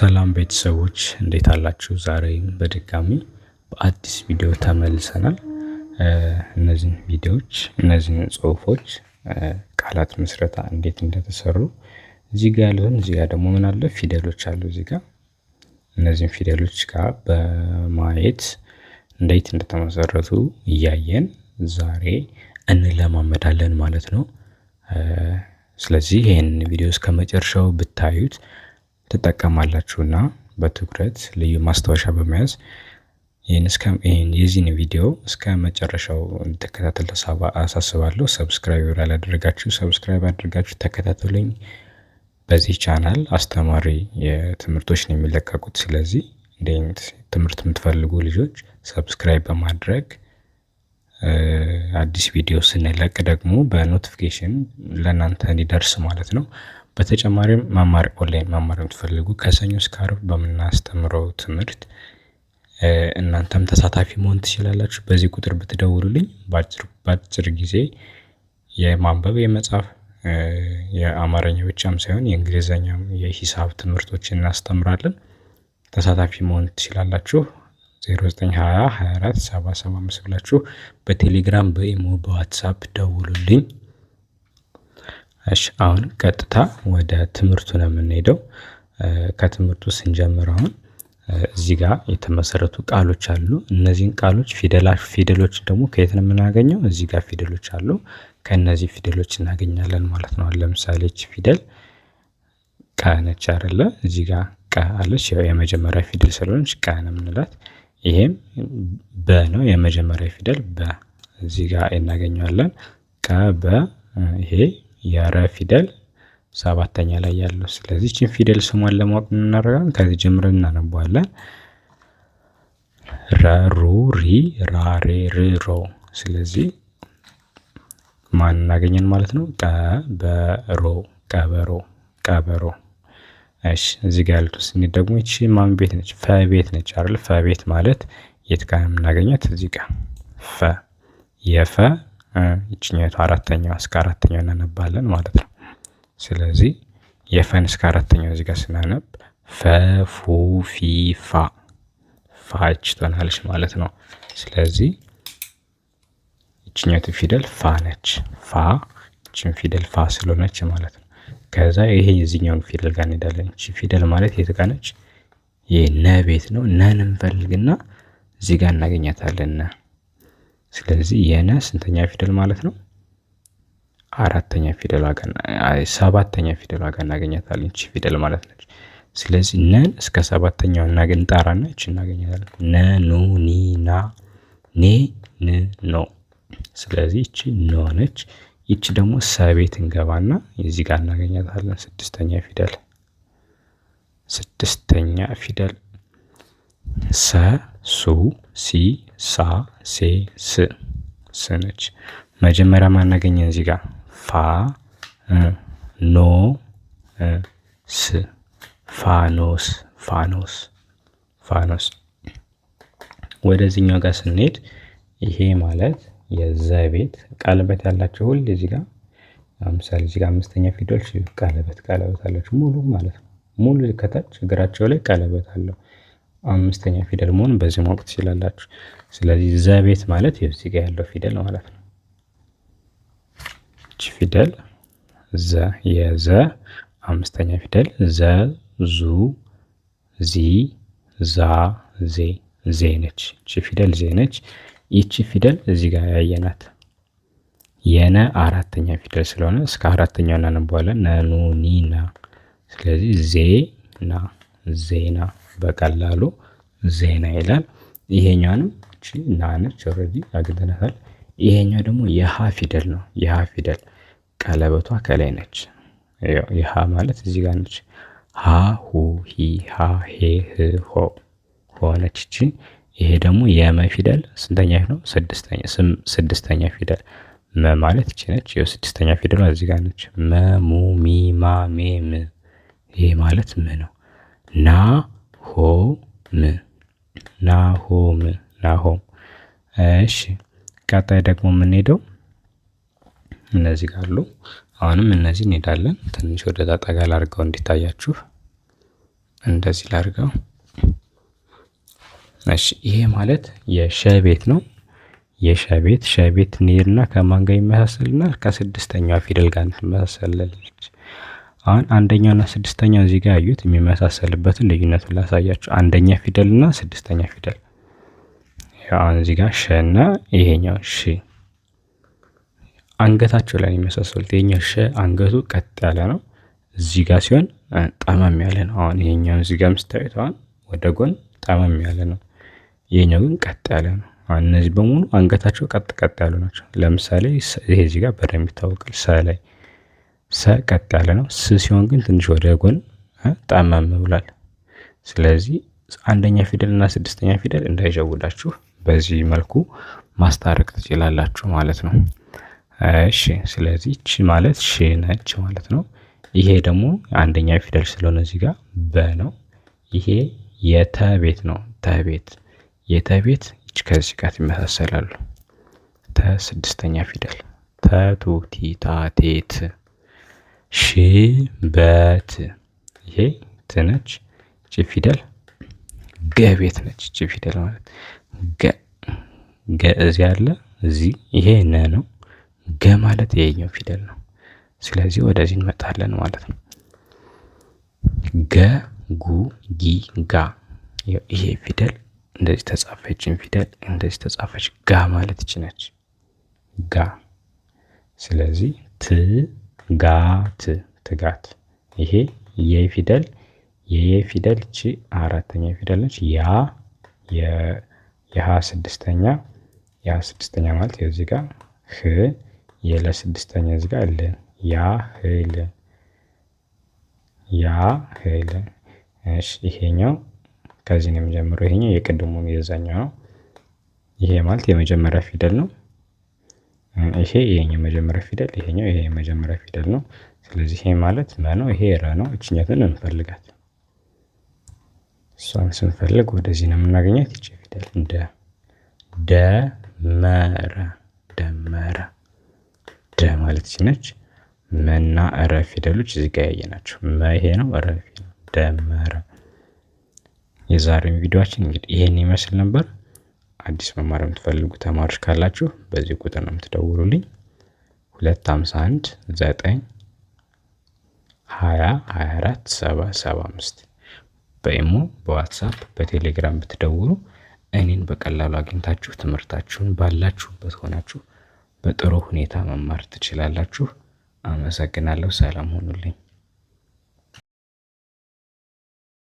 ሰላም ቤተሰቦች እንዴት አላችሁ? ዛሬም በድጋሚ በአዲስ ቪዲዮ ተመልሰናል። እነዚህን ቪዲዮዎች እነዚህን ጽሁፎች ቃላት ምስረታ እንዴት እንደተሰሩ እዚህ ጋር ያሉትን እዚህ ጋር ደግሞ ምን አለ ፊደሎች አሉ እዚህ ጋር እነዚህን ፊደሎች ጋር በማየት እንዴት እንደተመሰረቱ እያየን ዛሬ እንለማመዳለን ማለት ነው። ስለዚህ ይህን ቪዲዮ እስከ መጨረሻው ብታዩት ትጠቀማላችሁና በትኩረት ልዩ ማስታወሻ በመያዝ የዚህን ቪዲዮ እስከ መጨረሻው እንድትከታተል አሳስባለሁ። Subscribe ያላደረጋችሁ subscribe አድርጋችሁ ተከታተሉኝ። በዚህ ቻናል አስተማሪ የትምህርቶች ነው የሚለቀቁት። ስለዚህ እንዲህ አይነት ትምህርት የምትፈልጉ ልጆች subscribe በማድረግ አዲስ ቪዲዮ ስንለቅ ደግሞ በ notification ለእናንተ እንዲደርስ ማለት ነው። በተጨማሪም መማር ኦንላይን መማር የምትፈልጉ ከሰኞ እስከ ዓርብ በምናስተምረው ትምህርት እናንተም ተሳታፊ መሆን ትችላላችሁ። በዚህ ቁጥር ብትደውሉልኝ በአጭር ጊዜ የማንበብ የመጻፍ የአማርኛ ብቻም ሳይሆን የእንግሊዘኛም የሂሳብ ትምህርቶችን እናስተምራለን። ተሳታፊ መሆን ትችላላችሁ። 0920 24 775 ብላችሁ በቴሌግራም በኢሞ በዋትሳፕ ደውሉልኝ። እሺ አሁን ቀጥታ ወደ ትምህርቱ ነው የምንሄደው። ከትምህርቱ ስንጀምር አሁን እዚህ ጋር የተመሰረቱ ቃሎች አሉ። እነዚህን ቃሎች ፊደሎች ደግሞ ከየት ነው የምናገኘው? እዚህ ጋር ፊደሎች አሉ። ከእነዚህ ፊደሎች እናገኛለን ማለት ነው። ለምሳሌ ይህች ፊደል ቀ ነች አይደለ? እዚህ ጋር ቀ አለች። ያው የመጀመሪያ ፊደል ስለሆነች ቀ ነው የምንላት። ይሄም በ ነው፣ የመጀመሪያ ፊደል በ እዚህ ጋር እናገኘዋለን። ቀ በ ይሄ የረ ፊደል ሰባተኛ ላይ ያለው። ስለዚህ ይህችን ፊደል ስሟን ለማወቅ እናደርጋለን። ከዚህ ጀምረን እናነባዋለን። ረ ሩ ሪ ራ ሬ ር ሮ። ስለዚህ ማን እናገኘን ማለት ነው? ቀ በ ሮ ቀበሮ ቀበሮ። እሺ እዚህ ጋር ያሉት ስንሄድ ደግሞ ይቺ ማን ቤት ነች? ፈ ቤት ነች አይደል? ፈ ቤት ማለት የት ጋር የምናገኛት? እዚህ ጋር ፈ የፈ ይችኛቱ አራተኛዋ እስከ አራተኛው እናነባለን ማለት ነው። ስለዚህ የፈን እስከ አራተኛው እዚህ ጋር ስናነብ ፈ ፉ ፊ ፋ ፋ ይች ትሆናለች ማለት ነው። ስለዚህ ይችኛቱ ፊደል ፋ ነች። ፋ ይችን ፊደል ፋ ስለሆነች ማለት ነው። ከዛ ይሄ የዚህኛውን ፊደል ጋር እንሄዳለን። ይቺ ፊደል ማለት የት ጋር ነች? ይሄ ነ ቤት ነው። ነን እንፈልግና እዚህ ጋር እናገኛታለን። ነ ስለዚህ የነ ስንተኛ ፊደል ማለት ነው? አራተኛ ፊደል ዋጋ ሰባተኛ ፊደል ዋጋ እናገኛታለን። ይቺ ፊደል ማለት ነች። ስለዚህ ነን እስከ ሰባተኛው እንጠራና ይቺ እናገኛታለን። ነ ኑ ኒ ና ኔ ን ኖ። ስለዚህ ይቺ ኖ ነች። ይቺ ደግሞ ሰቤት እንገባና እዚህ ጋር እናገኛታለን። ስድስተኛ ፊደል ስድስተኛ ፊደል ሰ ሱ ሲ ሳ ሴ ስ ስ ነች። መጀመሪያ ማናገኘን እዚህ ጋር ፋ ኖ ስ ፋኖስ ፋኖስ ፋኖስ። ወደዚህኛው ጋር ስንሄድ ይሄ ማለት የዘ ቤት ቀለበት ያላቸው ሁሌ እዚህ ጋር ለምሳሌ እዚህ ጋር አምስተኛ ፊደሎች ቀለበት ቀለበት አላቸው ሙሉ ማለት ነው። ሙሉ ከታች እግራቸው ላይ ቀለበት አለው። አምስተኛ ፊደል መሆኑን በዚህ ማወቅ ትችላላችሁ። ስለዚህ ዘ ቤት ማለት እዚህ ጋር ያለው ፊደል ማለት ነው። እቺ ፊደል ዘ የዘ አምስተኛ ፊደል ዘ ዙ ዚ ዛ ዜ ዜ ነች። እቺ ፊደል ዜ ነች። ይቺ ፊደል እዚህ ጋር ያየናት የነ አራተኛ ፊደል ስለሆነ እስከ አራተኛው እናነባዋለን። ነ ኑ ኒ ና። ስለዚህ ዜና ዜና በቀላሉ ዜና ይላል። ይሄኛውንም እቺ ና ነች፣ already አግኝተናታል። ይሄኛው ደግሞ የሀ ፊደል ነው። የሀ ፊደል ቀለበቷ ከላይ ነች። የሀ ማለት እዚህ ጋር ነች። ሀ ሁ ሂ ሃ ሄ ህ ሆ ሆነች እቺ። ይሄ ደግሞ የመ ፊደል ስንተኛ ነው? ስድስተኛ ፊደል መ ማለት እቺ ነች። ይኸው ስድስተኛ ፊደሏ እዚህ ጋር ነች። መ ሙ ሚ ማ ሜ ም። ይሄ ማለት ም ነው። ና ሆ ም ናሆም ናሆም። እሺ ቀጣይ ደግሞ የምንሄደው እነዚህ ጋር አሉ። አሁንም እነዚህ እንሄዳለን። ትንሽ ወደ ጠጋ ላድርገው እንዲታያችሁ። እንደዚህ ላድርገው። እሺ ይሄ ማለት የሸ ቤት ነው። የሸ ቤት ሸ ቤት እንሄድና ከማን ጋር ይመሳሰልናል? ከስድስተኛዋ ፊደል ጋር ትመሳሰላለች። አሁን አንደኛውና ስድስተኛው እዚህ ጋር ያዩት የሚመሳሰልበትን ልዩነቱን ላሳያችሁ። አንደኛ ፊደል እና ስድስተኛ ፊደል አሁን እዚህ ጋር ሸ እና ይሄኛው ሺ አንገታቸው ላይ የሚመሳሰሉት። ይሄኛው ሸ አንገቱ ቀጥ ያለ ነው። እዚህ ጋር ሲሆን ጠመም ያለ ነው። አሁን ይሄኛው እዚህ ጋር ስታዩት አሁን ወደ ጎን ጠመም ያለ ነው። ይሄኛው ግን ቀጥ ያለ ነው። አሁን እነዚህ በሙሉ አንገታቸው ቀጥ ቀጥ ያሉ ናቸው። ለምሳሌ ይሄ እዚህ ጋር በደንብ ይታወቃል። ሰ ላይ ሰ ቀጥ ያለ ነው። ስ ሲሆን ግን ትንሽ ወደ ጎን ጠመም ብሏል። ስለዚህ አንደኛ ፊደል እና ስድስተኛ ፊደል እንዳይሸውዳችሁ በዚህ መልኩ ማስታረቅ ትችላላችሁ ማለት ነው። እሺ ስለዚህ ቺ ማለት ሺ ነች ማለት ነው። ይሄ ደግሞ አንደኛ ፊደል ስለሆነ እዚህ ጋር በ ነው። ይሄ የተ ቤት ነው። ተ ቤት የተ ቤት ይች ከዚህ ጋር ይመሳሰላሉ። ተ ስድስተኛ ፊደል ተ ቱ ቲ ታ ቴ ት ሺ በት ይሄ ት ነች። ቺ ፊደል ገ ቤት ነች። ቺ ፊደል ማለት ገ ገ እዚህ አለ እዚህ ይሄ ነ ነው። ገ ማለት ይሄኛው ፊደል ነው። ስለዚህ ወደዚህ እንመጣለን ማለት ነው። ገ ጉ ጊ ጋ ይሄ ፊደል እንደዚህ ተጻፈችን ፊደል እንደዚህ ተጻፈች። ጋ ማለት ይች ነች ጋ። ስለዚህ ት ጋ ት ትጋት። ይሄ የ ፊደል የየ ፊደል እቺ አራተኛ ፊደል ነች። ያ የሀ ስድስተኛ የሀ ስድስተኛ ማለት እዚህ ጋር ህ የለ ስድስተኛ እዚህ ጋር ል ያ ህል ያ ህል። እሺ ይሄኛው ከዚህ ነው የሚጀምረው። ይሄኛው የቅድሙ የዛኛው ነው። ይሄ ማለት የመጀመሪያ ፊደል ነው። ይሄ ይሄኛው የመጀመሪያ ፊደል፣ ይሄኛው ይሄ የመጀመሪያ ፊደል ነው። ስለዚህ ይሄ ማለት መ ነው። ይሄ ረ ነው። እችኛትን እንፈልጋት። እሷን ስንፈልግ ወደዚህ ነው የምናገኛት። ይቺ ፊደል ደ ደመረ ደመረ ደ ማለት ይቺ ነች። መና ረ ፊደሎች እዚህ ጋር ያየናቸው መ ይሄ ነው፣ ረ ነው። ደመረ። የዛሬው ቪዲዮአችን እንግዲህ ይሄን ይመስል ነበር። አዲስ መማር የምትፈልጉ ተማሪዎች ካላችሁ በዚህ ቁጥር ነው የምትደውሉልኝ። 251 9 20 24 7 75 በኢሞ በዋትሳፕ በቴሌግራም ብትደውሉ እኔን በቀላሉ አግኝታችሁ ትምህርታችሁን ባላችሁበት ሆናችሁ በጥሩ ሁኔታ መማር ትችላላችሁ። አመሰግናለሁ። ሰላም ሁኑልኝ።